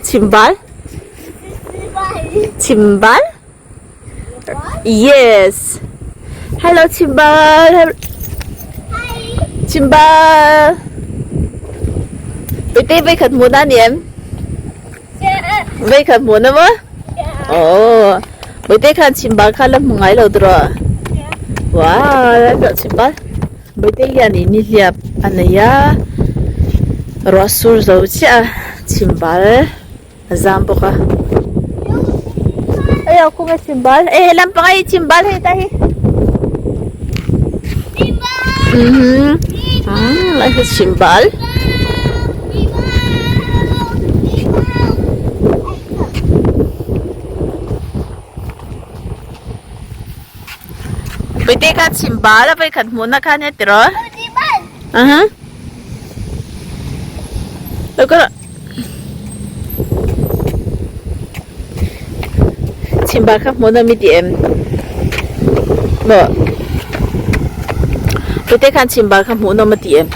Chhimbal Chhimbal Yes Hello Chhimbal Chhimbal Bete vei khat hmuh na ni em Vei khat hmuh na maw Oh Bete khan Chhimbal kha la hmu ngai lo tawh Wow Chhimbal Bete hian in nihliap a nei a ruah sur zo chiah a chhimbal a zam bawk a hei a kawng a chhimbal e he lampang a hi chhimbal hei ta hi umm lai hi chhimbal. Puite kha chhim bal a vawikhat hmuhna kha ania tiraw? Aha. Lo ka rawh. Chhim bal kha hmuhna mi ti em? Maw? Puite khan chhim bal kha hmuhnawm a ti em?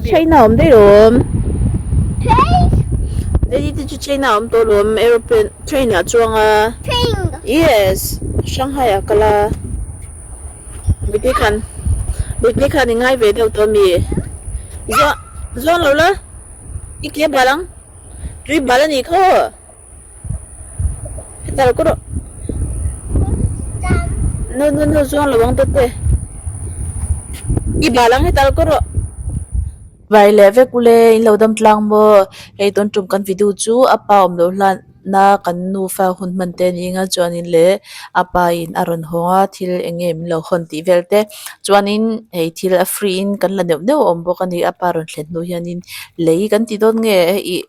China awm daih lawm Daddy te chu China awm tawh lawm aeroplane train ah chuang a yes Shanghai ah kal a Bute khan Bute khan i ngai ve deuh tawh ami Zuang zuang lo la i ke bal ang tui bal a nih kha aw. Hetah lo kawr No no no zuang lo ang dawt e I bal ang hetah lo kawr rawh. Vai leh vek ule in lo dam tlang maw hei tun tum kan video chu a pa awm loh hlan na kan nufa hun hman te a ni ang a chuanin leh a pa in a rawn hawng a thil eng nge min lo hawn tih vel te chuanin hei thil a free in kan la neuh neuh a awm bawk a ni a pa rawn thlen hnu hianin lei kan ti dawn nge hei ih.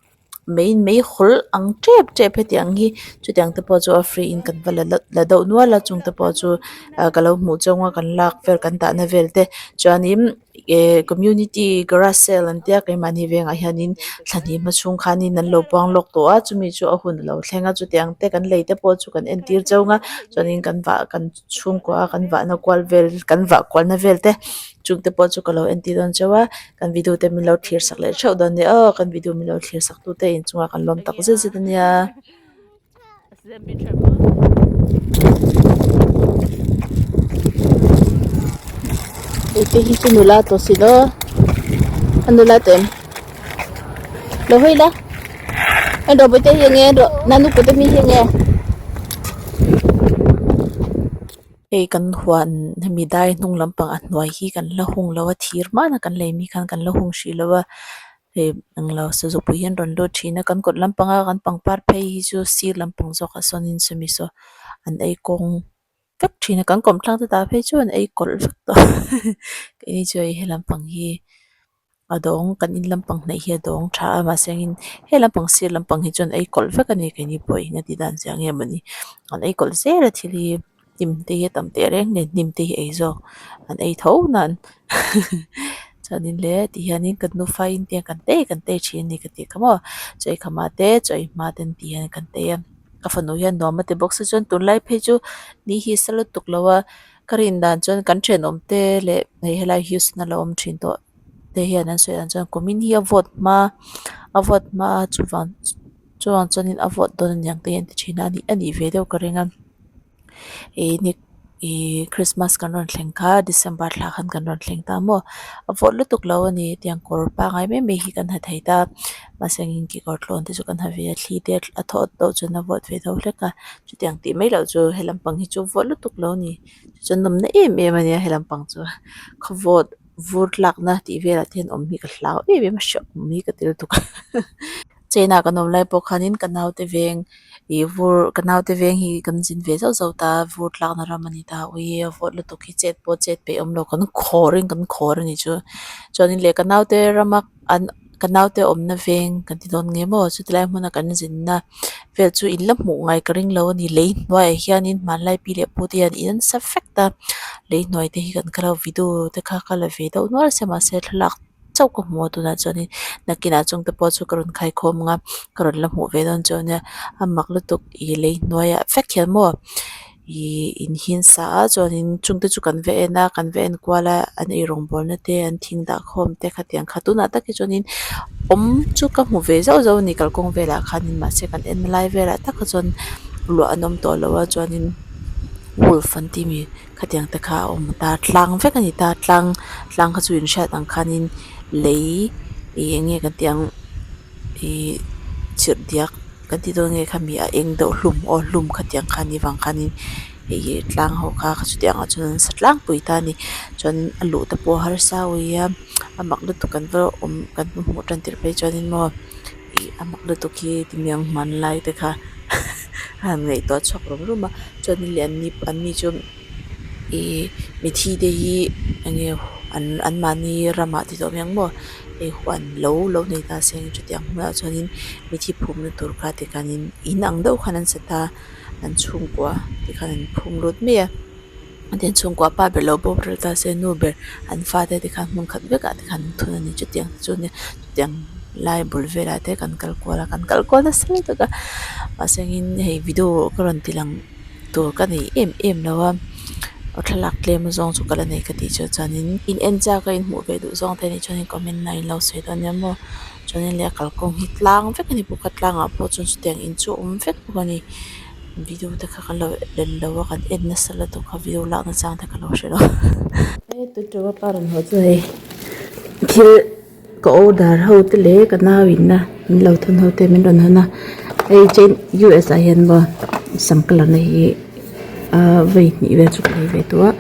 Mai mai hawlh ang tep tep hetiang hi chutiang te pawh chu a free in kan va la la deuh nual a chung te pawh chu ah ka lo hmuh chang a kan lak vel kan dahna vel te chuanin eh community garage sale an tia keimahni vengah hianin thla hnih hma chhung khanin an lo puang lawk tawh a chumi chu a hun a lo thleng a chutiang te kan lei te pawh chu kan entir chang a chuanin kan vah kan chhungkua a kan vahna kual vel kan vah kualna vel te. Chung te pawh chu ka lo entir dawn chauh a, kan video te min lo thlir sak leh theuh dawn nia aw, kan video min lo thlir sak tu te inchungah kan lawm tak zet zet ania. Ite hi chu nula tawh si lo, a nula tawh em? Lo hawi la, en rawh bawihte hi enge rawh nanu kut ami hi enge? Hei kan huan hemi dai hnung lampang a hnuai hi kan la hung lo a thir hmanah kan lei mi khan kan la hung hrih lo a hei englo sazupui hian rawn lut thin a kan kawt lampanga kan pangpar phei hi chu sir lampang zawkah sawnin sawmi saw an ei kawng vek thin a kan kawmthlang te tah phei chuan an ei kawlh vek tawh keini chu hei he lampang hi. A dawng kan in lampang hnaih hi a dawng tha a mahse engin he lampang sir lampang hi chuan ei kawlh vek a ni keini pawh eng a tih dan chiah nge mawni an ei kawlh zel a thil hi hnim te hi a tam teh reng nen hnim te hi ei zawk an ei tho nan chuanin le ti hianin kan nufa in te kan tei kan tei thin a ni ka tih kha maw chaw ei khama te chaw ei hma te an ti hian kan tei a ka fanu hian nuam a ti bawk se chuan tunlai phei chu ni hi sa lutuk lo a. Ka rin dan chuan kan thenawm te leh hei helai Houston a lo awm thin tawh te hian an sawi dan chuan kumin hi a vawt hma a vawt hma a chuvang chuvang chuanin a vawt dawn aniang te hi an ti thin a a nih ve deuh ka ring a ih ni ih Christmas kan rawn thleng kha December thla khan kan rawn thleng ta maw a vawt lutuk lo a ni tiang kawr pangai mai mai hi kan ha thei ta mahse engin kekawr tlawn te chu kan ha ve a thli te a thaw deuh chuan a vawt ve deuh hlek a. Chutiang tih mai loh chu he lampang hi chu vawt lutuk lo a ni chuan nawmna em em a nia he lampang chu khaw vawt vur tlakna tih velah te hian awm hi ka hlau em em a hrehawm hi ka ti lutuk a china kan awm lai pawh khanin ka naute veng ih vur ka naute veng hi kan zin ve zauh zauh ta vur tlakna ram a ni ta ui a vawt lutuk hi chet pawh chet peih awm lo kan khawr in kan khawr a ni chu chuanin leh ka naute rama an ka naute awmna veng kan ti dawn nge maw chuti lai hmuna kan zinna vel chu in la hmuh ngai ka ring lo a ni lei hnuaiah hianin hmanlai pi leh pu te hian in an sa vek ta lei hnuai te hi kan kal a video te kha ka la ve deuh nual sia mahse thlalak chauh ka hmu a tunah chuanin nakinah chung te pawh chu ka rawn khaikhawm ang a ka rawn la hmuh ve dawn chu ania a mak lutuk ih lei hnuaiah vek hian maw. Ihh in hi an sa a chuanin chungte chu kan va en a kan va en kual a an eirawng bawlna te an thing dah khawm te khatiang kha tunah tak hi chuanin awm chu ka hmu ve zauh zauh a ni kalkawng velah khanin mahse kan en lai velah tak kha chuan luah an awm tawh lo a chuanin wolf an tih mi khatiang te kha a awm ta tlang vek a ni ta tlang tlang kha chu in hriat ang khanin lei ih eng nge kan tih ang ih chirh diak kan tih dawn nge khami a eng deuh hlum aw hlum khatiang kha ni vang khanin hei tlang ho kha chutiang ah chuan an sa tlangpui ta a ni chuan a luh te pawh a harsa ui a a mak lutuk kan va awm kan va hmuh tan tirh phei chuanin maw ih a mak lutuk hi timiang hmanlai te kha a han ngaihtuah chhuak rum rum a chuanin leh an ni an ni chu ih mithi te hi eng nge an an mahni ramah ti tawh mai ang maw hei huan lo lo nei ta se chutiang hmunah chuanin mithi phumna tur kha tikhanin in ang deuh khan an set a an chhungkua tikhan an phum lut mai a tin chhungkua pa ber lo boral ta se nu ber an fate tikhan hmun khat vekah tikhan an thun a ni chutiang te chu nia chutiang lai bul velah te kan kal kual a kan kal kual nasa lutuk a mahse engin hei video ka rawn ti lang tur ka nei em em lo a aw thlalak tlem zawng chu ka la nei ka tih chu chuanin in en chak a in hmuh ve duh zawng te nih chuan comment ah in lo sawi dawn nia maw chuanin leh a kalkawng hi tlang vek a ni bawk a tlangah pawh chuan chutiang in chu a awm vek bawk a ni video te kha kan lo en lo a kan en nasa lutuk a video lak nachang te ka lo hre lo. Thil Ka order ho te leh ka nau in a min lo thawn ho te min rawn hawn a hei chen U_S ah hian maw sam colour na hi ahh vawi hnih vel chu ka nei ve tawh a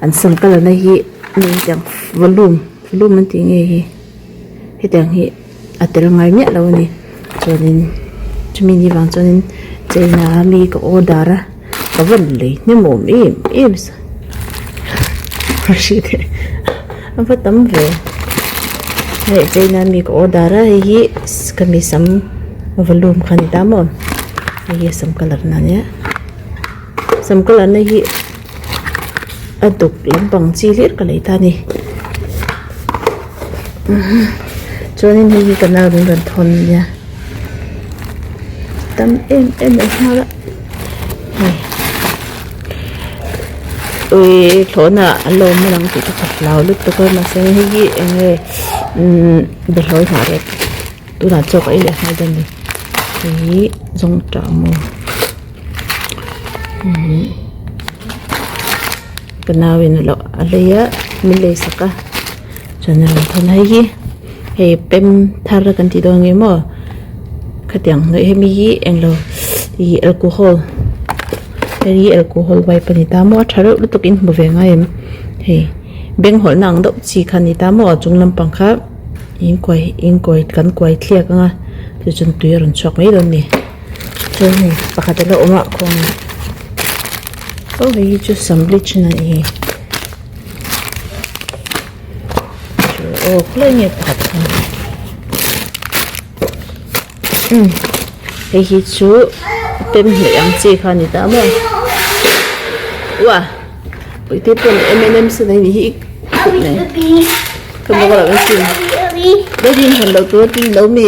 an sam colour na hi hetiang volume volume an tih nge hi hetiang hi a tel ngai miah lo a ni chuanin chumi ni vang chuanin china a mi ka order a ka va lei hnem awm em em a va tam ve hei china mi ka order a hei hi ka mi sam volume kha a ni ta maw hei hi sam colour na ania sam colour na hi a duk lampang chi hlir ka lei ta a ni chuanin hei hi ka nau min rawn thawn ania tam em em leh nghal a hei ui thlawhna an lo awm ang tih te ka hlau lutuk a mahse hei hi eng nge umm bawlhhlawh hnah rep tunah chaw ka ei leh nghal dawn a ni hei hi zawngṭah maw umm ka nau in alo a lei a min lei sak a chuan a rawn thawn a hei hi hei pem thar kan tih dawn nge maw khatiang hnawih hemi hi englo ih alcohol hei hi alcohol wipe a ni ta maw a tha reuh lutuk in hmu ve ngai em hei beng hawlhna ang deuh chi kha a ni ta maw a chung lampang kha in kuai in kuai kan kuai thliak ang a chu chuan tui a rawn chhuak mai dawn a ni chuan hei pakhat a la awm a khawnge aw hei hi chu sam bleach na a ni hi. Aw khawlai nge pakhat kha umm hei hi chu pem hnawih ang chi kha a ni ta maw uah puite pawn M and M sen a nih hi ka bawk loh asin daddy in hawn loh tur a tin lo mi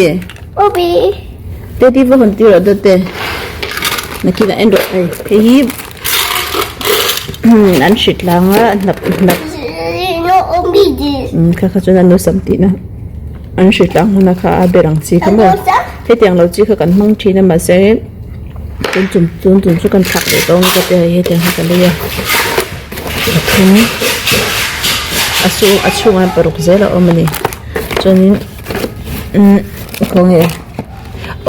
daddy va hawn tir rawh dawt te nakinah en rawh hei hei hi. An hrit lang a hnap hnap kha kha chuan a nu sam tihna an hrit lang huna kha a ber ang chi kha maw hetiang lo chi kha kan hmang thin a mahse tun tum tun tum chu kan thlak leh dawn ka tia hei hetiang hi ka lei a pathum a chhung a chhungah hian paruk zel a awm a ni chuanin umm khawnge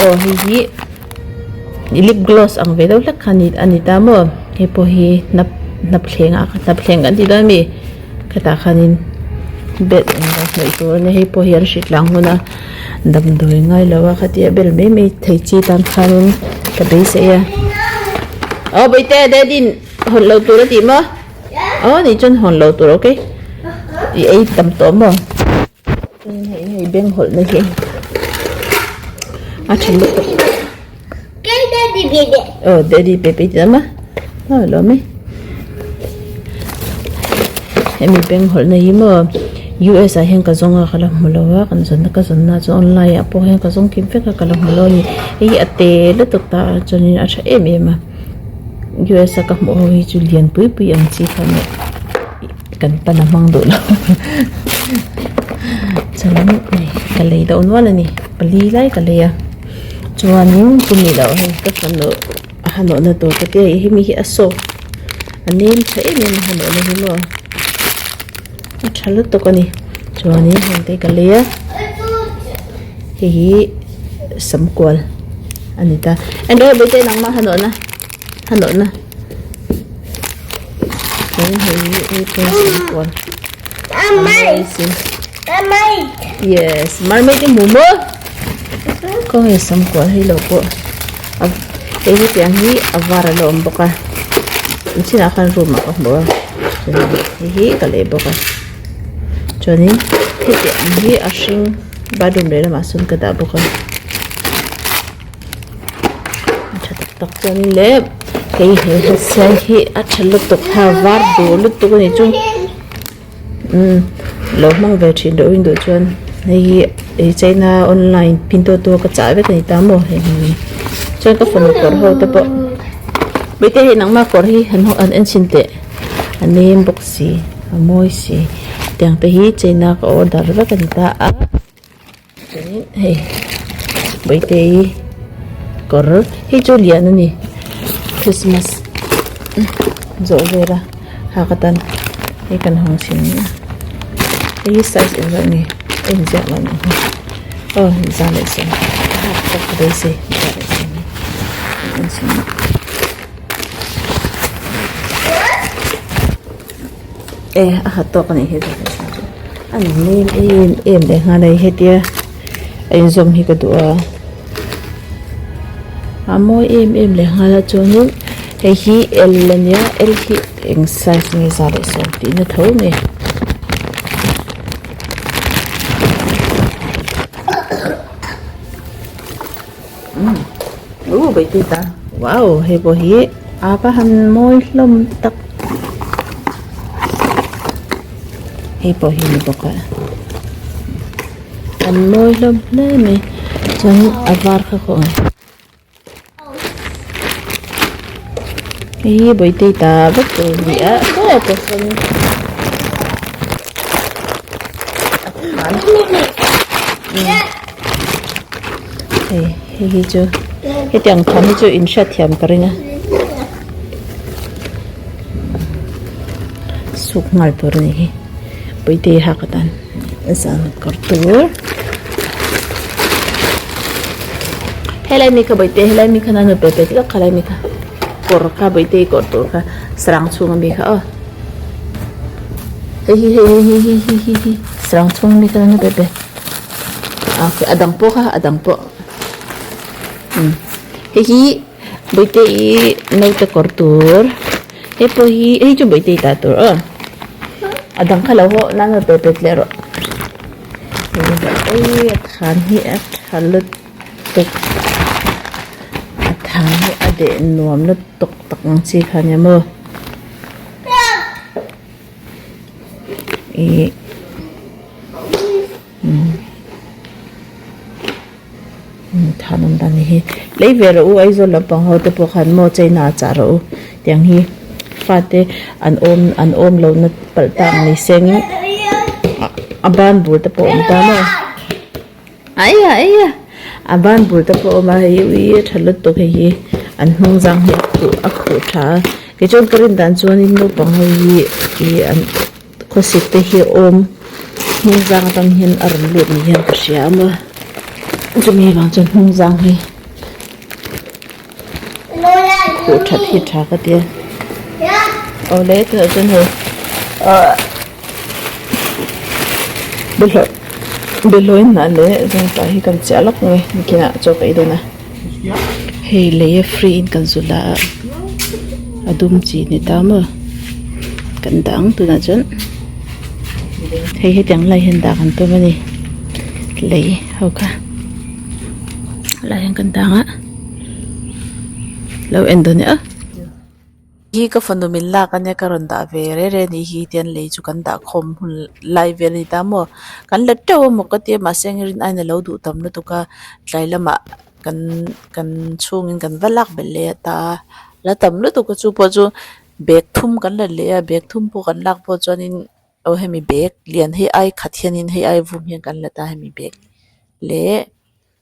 aw hei hi. Lip gloss ang ve deuh hlek kha a ni ta maw hei pawh hi hnap hnap thleng ah hnap thleng kan tih dawn ami khetah khanin bel englo hnawih tur ania hei pawh hi an hrit lang hun a damdawi ngai lo a khatia bel mai mai thei chi tan khanin ka beisei a aw bawihte daddy in hawn loh tur a tih maw aw ni chuan hawn loh tur okay i ei tam tawh maw. Chuan hei hei beng hawlh na hi a tha lutuk aw daddy baby tih a aw lawm e hemi beng hawlh na hi maw U_S ah hian ka zawng a ka la hmu lo a kan zawn na ka zawn na chuan online ah pawh hian ka zawng kim vek a ka la hmu lo a ni hei hi a te lutuk ta a chuanin a tha em em a. U_S a ka hmuh ho hi chu lian pui pui ang chi kha nia kan pan a hmang duh lo chuan hei ka lei deuh nual a ni pali lai ka lei a chuanin chumi loh hei ka fanu a ha nawhna tur ka tia hemi hi a soft a nem tha em em a ha nawhna hi maw. A tha lutuk a ni chuanin heng te hi ka lei a hei hi samkual a ni ta en rawh bete nangmah ha nawhna ha nawhna chuan hei hi hei pawh samkual yes mermaid i hmu maw khawnge samkual hei lo pawh hei hi tiang hi a var a la awm bawk a in chinah khan room ah ka hmu a. Hei hi ka lei bawk a chuanin heti ang hi a hring bathroom leh lamah sawn ka dah bawk a a tha tak tak chuanin le hei he hetiang hi a tha lutuk ha var duh lutuk a ni chu umm lo hmang ve thin loh in duh chuan hei hi ih china online pintuahtuah ka chah vek a ni ta maw hei chuan ka fanu kawr ho te pawh. Mite hei nangmah kawr hi han han en chhin teh a nem bawk si a mawi si tiang te hi china ka order vek a ni ta a chuanin hei Bawihtei kawr hei chu lian a ni christmas zawh vel a hak atan hei kan hawng chhin a hei hi size engzat nge a inziak lo nih hi aw za leh sawm a hak tawk ka beisei za leh sawm hi an en chhin a e a ha tawk a nih hi za leh sawm chu a nem em em leh nghal a hei hetia a inzawm hi ka duh a a mawi em em leh nghal a chuanin hei hi L ania L hi eng size nge za leh sawm tihna tho nge. Umm bawihtui ta wow hei pawh hi a va han mawi hlawm tak hei pawh hi ni bawk a an mawi hlawm hle mai chuan a var kha khaw ang. Hei hi Bawihtei ta vek tur a ni a saw pawh sawn hei hei hi chu hetiang tham hi chu in hriatthiam ka ring a suk nghal tur a ni hi Bawihtei hak atan zan kawr tur. Helai mi kha bawihte helai mi kha nanu pe pe ti tak khalai mi kha kawr kha bawihte kawr tur kha sarang chhung ami kha aw hei hi hei hi hi hi hi hi sarang chhung ami kha nanu pe pe a dang pawh kha a dang pawh um hei hi bawihte i naute kawr tur hei pawh hi hei chu bawihte i ta tur aw a dang kha lo haw nanu pe pe tleh rawh. Ui a than hi a tha lutuk a than hi a deh nuam lutuk tak ang chi kha nia maw ih umm than awm dan hi lei ve rawh u Aizawl lampang ho te pawh khan maw china ah chah rawh u tiang hi fate an awm an awm lo na palh tak ni sengin a ban bul te pawh a awm ta maw aia aia a ban bul te pawh a awm a hei ui a tha lutuk hei hi an hnung zang hi a khuh a khuh tha a tichuan ka rin dan chuanin naupang ho hi ih an khawsik te hi a awm hnung zang atang hian a rawn lut ni hian ka hria a maw chumi vang chuan hnung zang hi. Khuh that hi tha ka ti a awle tunah chuan hei ahh bawlhhlawh bawlhhlawh in hnah leh zangtah hi kan chiah lawk mai nikinah chaw ka ei dawn a hei lei a free in kan zu la a a dum chi ni ta maw kan dah ang tunah chuan hei hetiang lai hian dah kan tum a ni lei ho kha. Helai hian kan tang a lo en dawn nia hi ka fanu min lak ania ka rawn dah ve rei rei anih hi tian lei chu kan dah khawm hun lai vel ani ta maw kan la teuh a maw ka tia mahse eng rin aiin alo duh tam lutuk a tlai lamah kan kan chhungin kan va lak belh leh ta a. La tam lutuk a chu pawh chu bag thum kan la leh a bag thum pawh kan lak pawh chuanin aw hemi bag lian hi ai khat hianin hei ai vum hian kan la ta hemi bag leh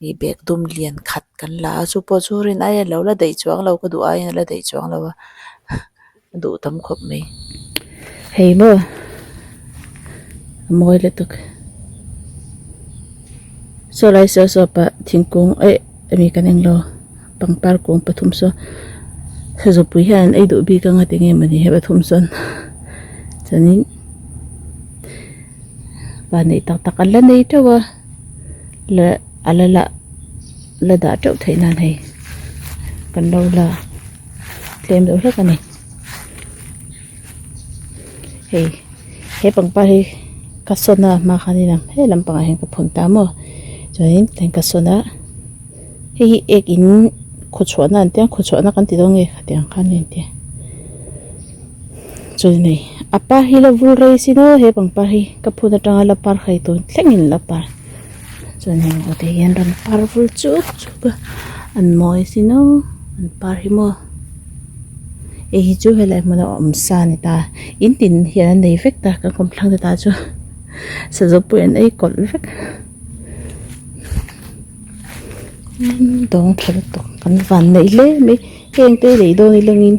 ih bag dum lian khat kan la a chu pawh chu rin ai a lo la daih chuang lo ka duh aiin a la daih chuang lo a a duh tam khawp mai. Hei maw a mawi lutuk saw lai saw saw pah thingkung eh emi kan englo pangpar kung pathum saw sazupui hian an ei duh bik anga tinge mawni he pathum sawn chuanin van neih tak tak an la nei teuh a la a la lah la dah teuh theih nan hei kan lo la tlem deuh hlek a ni hei he pangpar hi ka sawn a hma khan in he lampangah hian ka phun ta maw chuanin tihian ka sawn a hei hi ek in khawchhuahna an tia khawchhuahna kan ti dawn nge khatiang khan a inti chuan hei a par hi la vul rei sin aw he pangpar hi ka phun atanga la par khai tun thlengin la par chuan heng ho te hian rawn par vul chuk chuk a an mawi sin aw an par hi maw hei hi chu helai hmuna awm sa a ni ta in tin hian an nei vek ta kan kawmthlang te ta chu sazawk pawhin an ei kawlh vek. Dawng tha lutuk kan van neih hle mai heng te lei dawn ila angin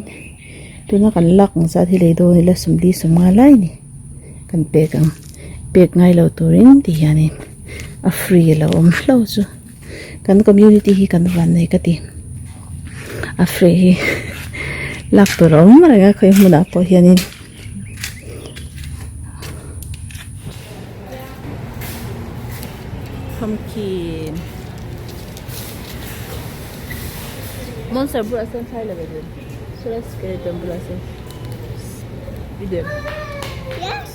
tuna kan lak ang zat hi lei dawn ila sawmli sawmnga lai a ni kan pek ang pek ngai lo turin ti hianin a free a lo awm hlauh chu kan community hi kan van nei ka ti a free hi lak tur a awm reng a khawi hmunah pawh hianin. Pumpkin. Monster bulah sawn thlai lo ve dun. Sawlai skeleton bulah sawn i dun. Yes.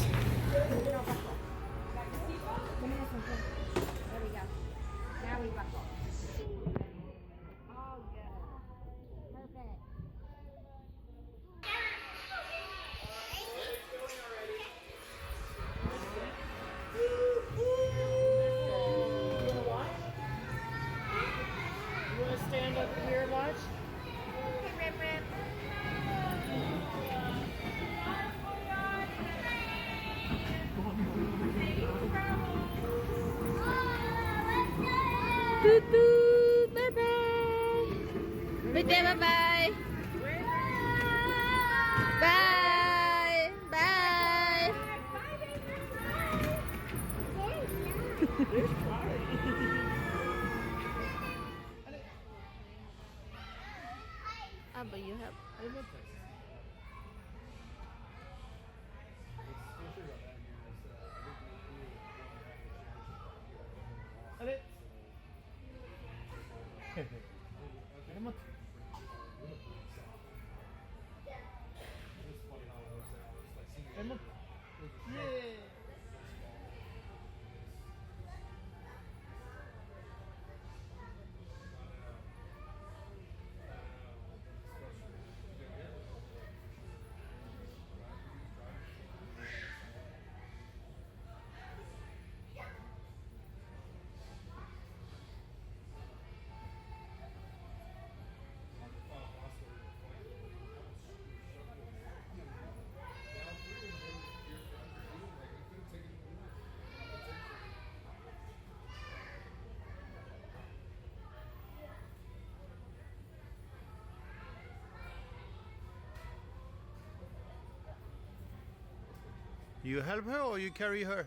Tutu, bye bye. Bye bye. Bye. Bye. Ah, but you have. You help her or you carry her?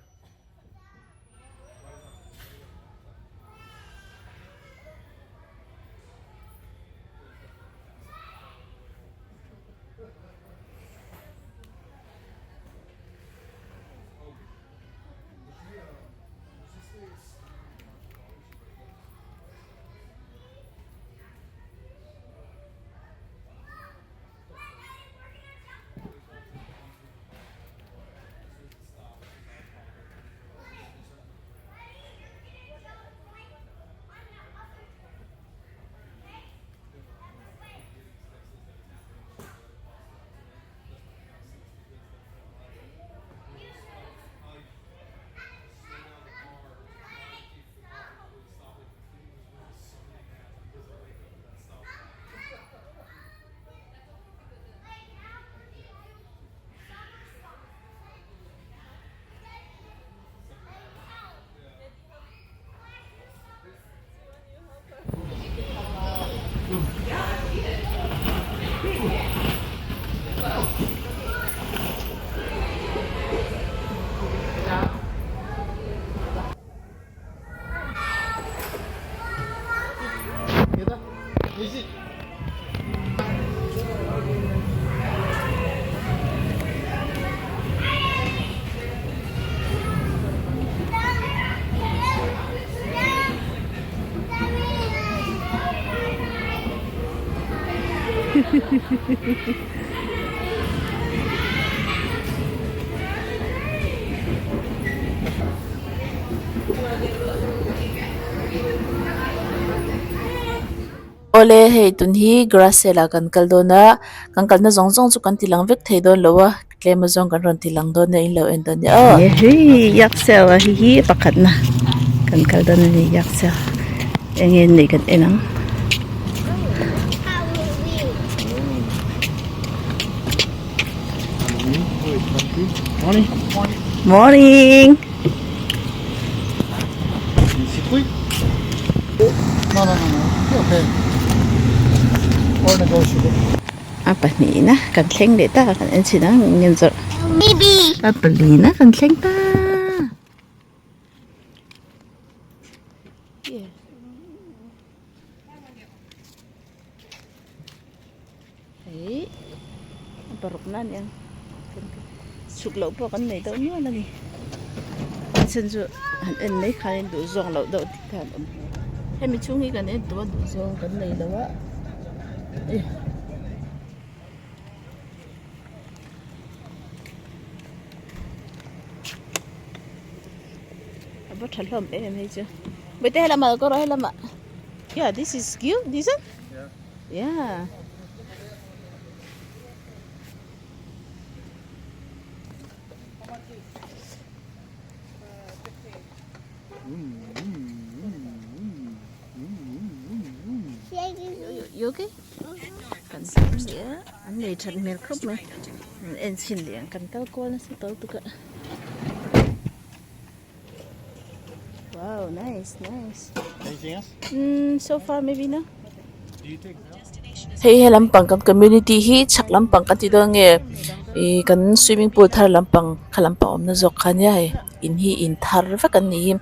Awle hei tun hi grass sale ah kan kal dawn a kan kalna zawng zawng chu kan ti lang vek thei dawn lo a tlem azawng kan rawn ti lang dawn a in lo en dawn nia aw. Hei yak sale a hei hi pakhatna kan kal dawn a ni yak sale eng nge an neih kan en ang. Morning. No, no, no, no. Okay. Or negotiable. A pahnihna kan thleng leh ta kan en chhin ang eng nge zawrh. A palina kan thleng ta. Eih a paruk na aniang chhuk loh pawh kan nei deuh nual a ni a chhan chu han en mai khan in duh zawng loh deuh te khan awm hemi chhung hi kan en tawh a duh zawng kan nei lo a a va tha hlawm em hei chu bawihte helamah ka rawh helamah yeah this is cute this one yeah. You okay? Kan thleng leh a, an nei that hmel khawp mai. An en chhin leh ang kan kal kual nasa tawh lutuk a. Wow, nice, nice. Anything else? Mm, so far maybe no. Hei he lampang kan community hi chhak lampang kan tih dawn nge ih kan swimming pool thar lampang kha lampang awmna zawk kha nia hei in hi in thar vek an ni hi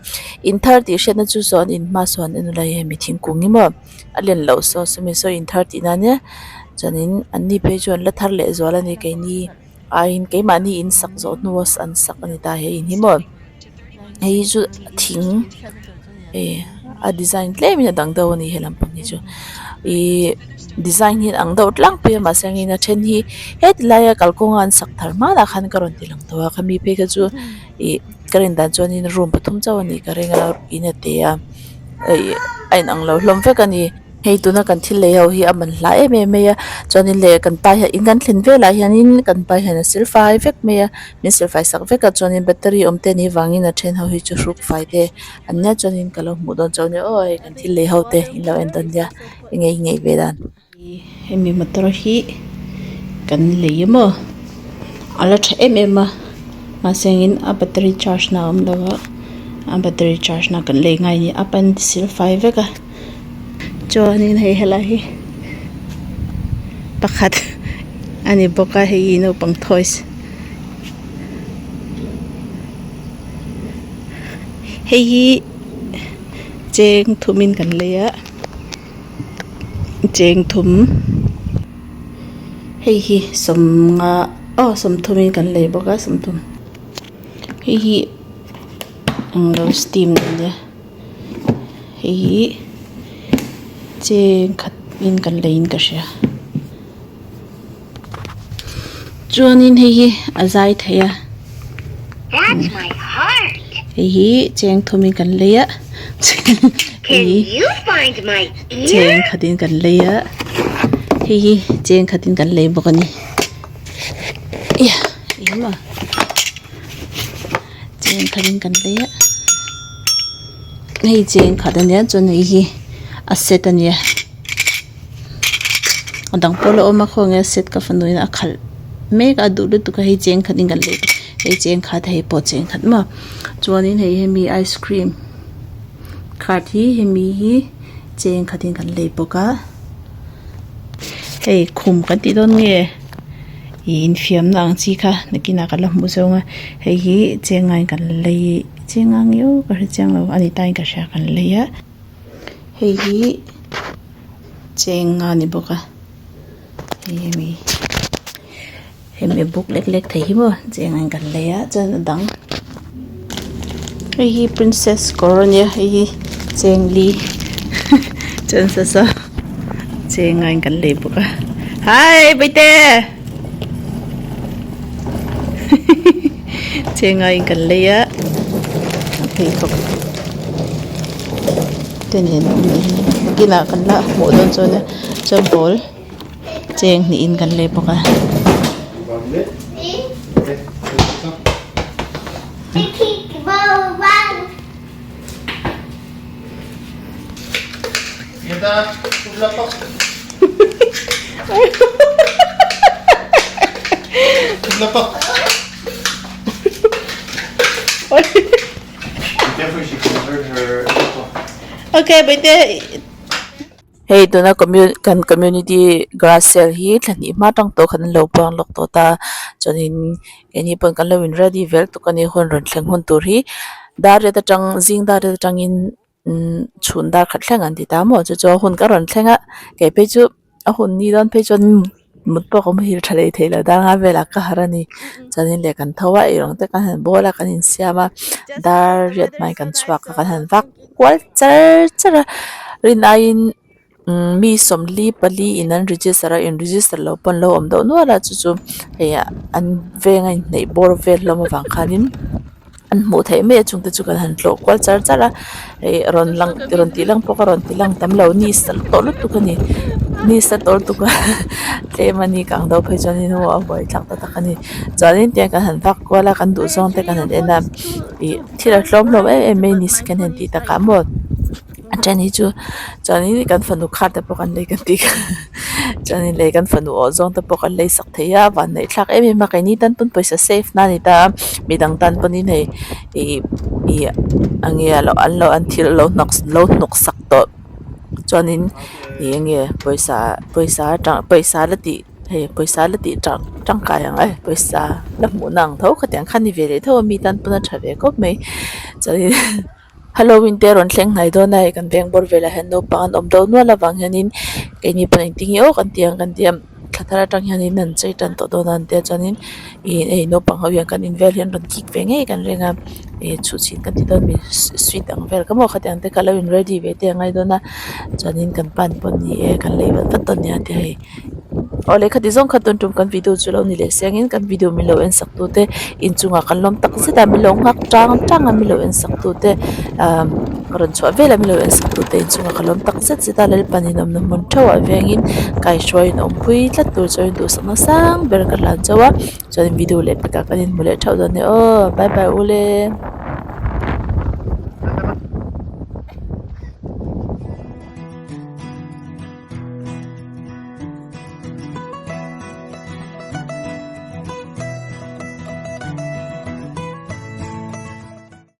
in thar tih hriatna chu saw an in hma sawn en ula hei mi thingkung hi maw a len loh saw sawmi saw in thar tih na nia chuanin an ni phei chu an la thar leh zual a ni keini. Aiin keimahni in sak zawh hnu a an sak a ni ta he in hi maw hei hi chu thing eh a design tlem in a dang deuh a ni he lampang hi chu ihh design hi a ang deuh tlangpui a mahse angin a then hi heti laia kalkawnga an sak thar hmanah khan ka rawn ti lang tawh a khami phei kha chu ih ka rin dan chuanin room pathum chauh a nih ka ring a in a te a ih a inang lo hlawm vek a ni. Hei tuna kan thil lei ho hi a man hla em em mai a chuanin leh kan pa hian in kan thlen velah hianin kan pa hian a silfai vek mai a min silfai sak vek a chuanin battery awm te anih vangin a then ho hi chu hruk fai te an nia chuanin ka lo hmuh dawn chauh a nia aw hei kan thil lei ho te in lo en dawn nia enge i ngaih ve dan. Hemi motor hi kan lei a maw a la tha em em a mahse engin a battery charge na a awm lo a a battery charge na kan lei ngai a ni a pan silfai vek a. Chuanin hei helai hi pakhat a ni bawk a hei hi naupang toys hei hi cheng thumin kan lei a cheng thum hei hi sawmnga aw sawmthumin kan lei bawk a sawmthum hei hi englo steam a nia. Hei hi cheng khat in kan lei in ka hria chuanin hei hi a zai thei a hei hi cheng thum in kan lei a hei hi cheng khat in kan lei a hei hi cheng khat in kan lei bawk a ni cheng khat in kan lei a. Hei cheng khat ania chuan hei hi a set ania a dang pawh la awm a khawnge a set ka fanu in a khalh mek a duh lutuk a hei cheng khat in kan lei hei cheng khat hei pawh cheng khat maw chuanin hei hemi ice cream cart hi hemi hi cheng khat in kan lei bawk a. Hei khum kan tih dawn nge ih infiamna ang chi kha nakinah ka la hmuh zawng a hei hi chengai kan lei chenga nge aw ka hre chiang lo a ni tain ka hria kan lei a hei hi chenga a ni bawk a hei hemi hemi buk lek lek thei hi maw chenga in kan lei a chuan a dang hei hi princess kawr a nia hei hi chengli chuan sasa chenga in kan lei bawk a hai bawihte chenga in kan lei a a pheikhawk te nen a awm leh hi nakinah kan la hmuh dawn chuan chuan ball. Cheng hnihin kan lei bawk a. Okay, bawihte. Hei tuna commu kan community garage sale hi thla hnih hma tang tawh khan an lo puang lawk tawh ta chuanin keini pawn kan lo in ready vel tuk a ni hun rawn thleng hun tur hi dar riat atang zing dar riat atangin umm chhun dar khat thleng an ti ta maw chu chu a hun ka rawn thleng a kei phei chu a hun ni dawn phei chuan mut pawh ka muhil tha leh theih loh dar nga velah ka harh a ni chuanin leh kan tho a eirawng te kan han bawl a kan insiam a dar riat hmai kan chhuak a kan han vak kual char char a rin aiin umm mi sawmli pali in an register a in register loh pawh an lo awm deuh nual a chu chu hei an veng a inhneih bawr vel hlawm avang khanin an hmuh theih mai a chungte chu kan han tlawh kual char char a ih rawn lang rawn tih lang pawh ka rawn ti lang tam lo ni sa tawh lutuk a ni ni sa tawh lutuk a tlem a ni kang deuh phei chuan in aw a buai thlak ta tak a ni chuanin tiang kan han vak kual a kan duh zawng te kan han en a ih thil a tlawm hlawm em em mai a ni second hand tih takah maw. A then hi chu chuanin kan fanu khar te pawh kan lei kan tih kha chuanin lei kan fanu awh zawng te pawh kan lei sak thei a vanneih thlak em em a keini tan pawn pawisa save na a ni ta a midang tan pawhin hei ih ih eng nge an lo an thil lo hnawk lo hnawk sak tawh chuanin ih eng nge pawisa pawisa atang pawisa la tih hei pawisa la tih tang tangkai ang e pawisa la hmuh na ang tho khatiang kha a ni ve leh tho a mi tan pawn a tha ve khawp mai chuanin. Halloween te a rawn thleng hnai dawn a hei kan veng bawr velah hian naupang an awm deuh nual avang hianin keini pawh engtin nge aw kan ti ang kan ti a thla thar atang hianin an chei tan tawh dawn a an tia chuanin ih hei naupang ho hian kan in vel hian rawn kik ve ngei kan ring a ih chhuhchhin kan ti dawn mi sweet ang vel ka maw khatiang te kha lo in ready ve te a ngai dawn a chuanin kan pan pawh ni e kan lei vat vat dawn nia tia hei. Aw lehkha ti zawng kha tun tum kan video chu lo ni leh seng in kan video min lo en sak tu te inchungah kan lawm tak zet a min lo nghak tang tang a min lo en sak tu te ahh rawn chhuah vel a min lo en sak tu te inchungah ka lawm tak zet zet a Lalpan in awmna hmun theuh ah vengin kaihruai in awmpui tlat tur chuan duhsakna sang ber ka hlan chauh a chuan video leh pekah kan inhmu leh theuh dawn nia aw bye bye ule.